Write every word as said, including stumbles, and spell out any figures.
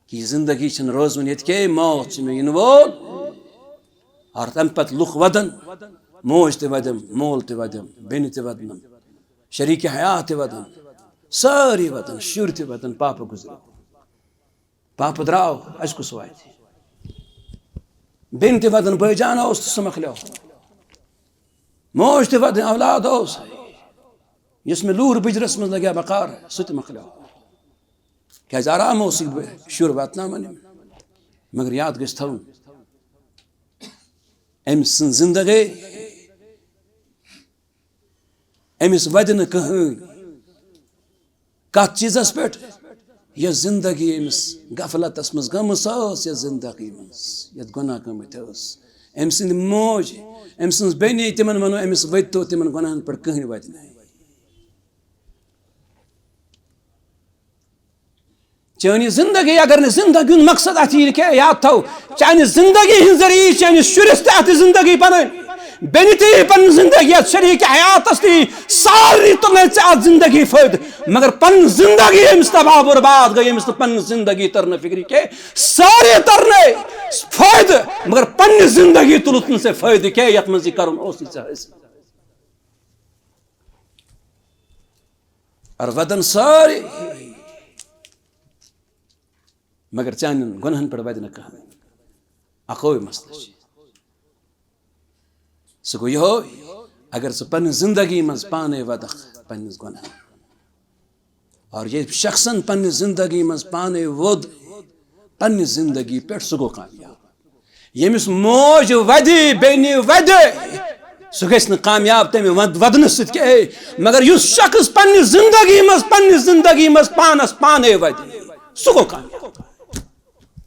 کہِ یہِ زندگی چھنہٕ روزوٕنۍ ییٚتہِ کینٛہہ، موت چھُ مےٚ یِنہٕ وول۔ اور تمہِ پتہٕ لُکھ ودن، موج تہِ ودٮ۪م، مول تہِ ودٮ۪م، بیٚنہِ تہِ ودنم، شریٖک حیات تہِ ودن، سٲری ودن، شُرۍ تہِ ودن، پاپہٕ گُزریو، پاپہٕ درٛاو، اسہِ کُس واتہِ؟ بیٚنہِ تہِ ودن، بٲے جان اوس تہٕ سُہ مۄکلیو، موج تہِ ودن، اولاد اوس، یُس مےٚ لوٗر بٕجرس منٛز لگیا بکار، سُہ تہِ مۄکلیو۔ کیازِ آرام اوس یہِ شُر واتناوان أمۍ۔ مگر یاد گژھِ تھاوُن، أمۍ سٕنٛز زندگی، أمِس وَدِ نہٕ کٕہٕنۍ۔ کَتھ چیٖزَس پٮ۪ٹھ؟ یۄس زندگی أمِس غفلتَس منٛز گٔمٕژ ٲس، یَتھ زندگی منٛز، یَتھ گۄناہ گٔمٕتۍ ٲس، أمۍ سٕنٛدِ موج، أمۍ سٕنٛز بیٚنہِ، تِمَن وَنو، أمِس ؤتۍ تو، تِمَن گۄناہَن پٮ۪ٹھ کٕہٕنۍ وَدِ نہٕ۔ چٲنی زندگی، اگر نہٕ زندگی ہُنٛد مقصد اتھ یی نہٕ کینٛہہ، یاد تھاو، چانہِ زندگی ہٕنٛز ذٔریعہٕ یی چٲنِس شُرِس تہِ اتھ زندگی پنٕنۍ، بیٚنہِ تہِ یی پنٕنۍ زندگی، اتھ شریٖک حیاتس تہِ یی، سارنٕے تُلنَے ژےٚ اتھ زندگی فٲیدٕ۔ مگر پنٕنۍ زندگی ییٚمِس تباہ برباد گٔے، ییٚمِس نہٕ پنٕنۍ زندگی تٔر نہٕ فکرِ کینٛہہ، سارے ترنَے فٲیدٕ، مگر پنٕنۍ زندگی تُلُتھ نہٕ ژےٚ فٲیدٕ کینٛہہ، یتھ منٛز یہِ کرُن اوس، یہِ ژےٚ حٲصِل۔ اور وَدَن سٲری، مگر چانٮ۪ن گۄناہَن پٮ۪ٹھ وَدِ نہٕ کٕہٕنۍ۔ اَکوے مسلہٕ چھُ۔ سُہ گوٚو یِہوٚے، اگر ژٕ پنٛنہِ زندگی منٛز پانَے وَدَکھ پنٛنِس گۄناہَن۔ اور ییٚمۍ شخصَن پنٛنہِ زندگی منٛز پانَے ووٚد پنٛنہِ زندگی پٮ۪ٹھ، سُہ گوٚو کامیاب۔ ییٚمِس موج وَدِ، بیٚنہِ وَدِ، سُہ گژھِ نہٕ کامیاب تَمہِ وَد-، وَدنہٕ سۭتۍ کینٛہہ۔ مگر یُس شخص پنٛنہِ زندگی منٛز، پنٛنہِ زندگی منٛز پانَس پانَے وَدِ، سُہ گوٚو کامیاب۔